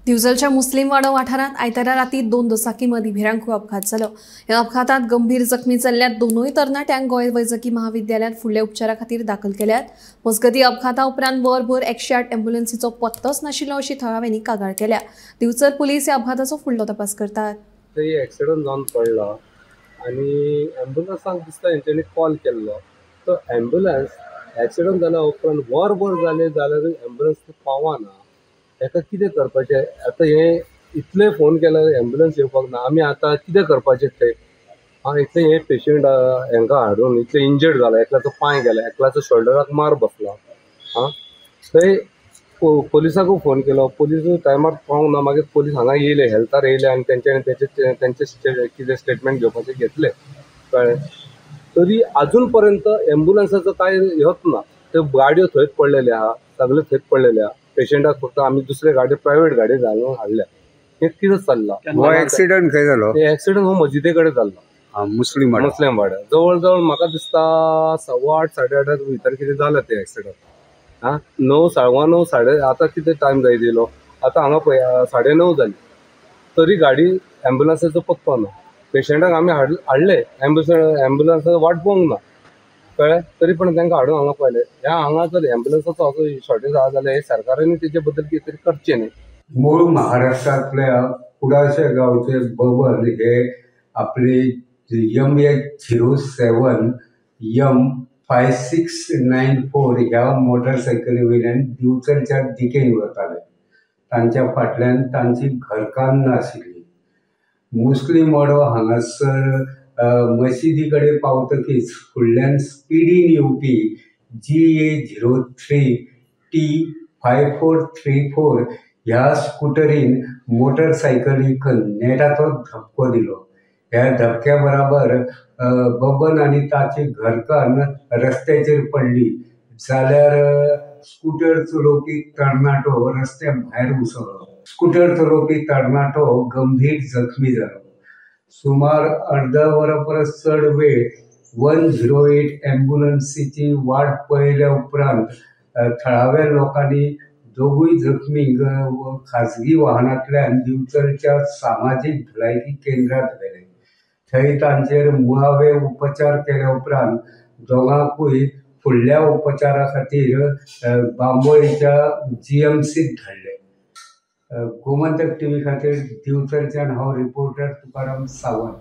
दिवचलच्या मुस्लिम वाडो वाठारांत आयतारा राती दोन दुचाकी मदीं भिरांकूळ अपघात जालो. ह्या अपघातांत गंभीर जखमी जाल्ल्या दोनूय तरणाट्यांक गोंय वैजकी महाविद्यालयांत फुडल्या उपचारा खातीर दाखल केल्यात. मजगतीं अपघाता उपरांत वरभर 108 एम्ब्युलन्सीचो पत्तोच नाशिल्लो अशी थळाव्यांनी कागाळ केल्या. दिवचल पुलीस ह्या अपघाताचो फुडलो तपास करतात. थंय एक्सिडंट जावन पडला आनी एम्ब्युलन्साक दिसता हेंच्यांनी कॉल केल्लो. तो एम्ब्युलन्स एक्सिडंट जाल्या उपरांत वरभर जालें जाल्यारूय एम्ब्युलन्स पावना. ताका कितें करपाचें आतां? हें इतले फोन केल्यार एम्ब्युलन्स येवपाक ना. आमी आतां कितें करपाचें थंय? आं, इतले हे पेशंट हांकां हाडून इतले इंजर्ड जाला, एकल्याचो पांय गेला, एकल्याचो शोल्डराक मार बसला. आं, थंय पोलिसाकूय फोन केलो, पोलीस टायमार पावंक ना. मागीर पोलीस हांगा येयले, हेल्थार येयले आनी तेंच्यांनी तेंचे कितें स्टेटमेंट घेवपाचें घेतलें, कळ्ळें. तरी आजून पर्यंत एम्ब्युलन्साचो कांय हेच ना. त्यो गाडयो थंयच पडलेल्यो आहा, सगळे थंयच पडलेले आहा. पेशंटाक फक्त आमी दुसरे गाडी, प्रायवेट गाडी घालून हाडल्या. हें कितें चल्लां? हो एक्सिडंट खंय जालो? एक्सिडंट हो मजिदे कडेन जाल्लो, मुस्लिम मुस्लिम वाड्यार. जवळ जवळ म्हाका दिसता 8:15 8:30 भितर कितें जालें तें एक्सिडंट. आं, 9 9:15 साडे आतां कितें टायम जायत येयलो आतां हांगा पळय 9:30 जाली तरी गाडी एम्ब्युलन्साचो पत्तो ना. पेशंटाक आमी हाडले, एम्ब्युलन्साचो वाट पळोवंक ना, कळ्ळें. तरी पण तांकां हाडून हांगा पळयलें. ह्या हांगा जर एम्ब्युलन्साचो असो शॉर्टेज आसा जाल्यार हे सरकारान तेजे बद्दल कितें तरी करचें न्ही. मूळ महाराष्ट्रांतल्या कुडाशे गांवचे बबन हे आपली MH 07 M 5694 ह्या मोटरसायकली वयल्यान दिवचलच्या दिकेन वताले. तांच्या फाटल्यान तांची घरकान्न आशिल्ली. मुस्लीम वाडो हांगासर मशिदी कडेन पावतकीच फुडल्यान स्पिडीन येवपी GA 03 T 5434 ह्या स्कुटरीन मोटरसायकलीक नेटाचो धपको दिलो. ह्या धपक्या बराबर बबन आनी ताची घरकान्न रस्त्याचेर पडली जाल्यार स्कुटर चलोवपी तरणाटो रस्त्या भायर उसळ्ळो. स्कुटर चलोवपी तरणाटो गंभीर जखमी जालो. सुमार अर्द वरा परस चड वेळ 108 एम्ब्युलन्सीची वाट पळयल्या उपरांत थळाव्या लोकांनी दोगूय जखमींक खाजगी वाहनांतल्यान दिवचलच्या सामाजीक भलायकी केंद्रांत व्हेले. थंय तांचेर मुळावे उपचार केल्या उपरांत दोगांकूय फुडल्या उपचारा खातीर बांबोळीच्या GMCत धाडले. गोमंतक टीव्ही खातीर दिवचलच्यान हांव रिपोर्टर तुकाराम सावंत.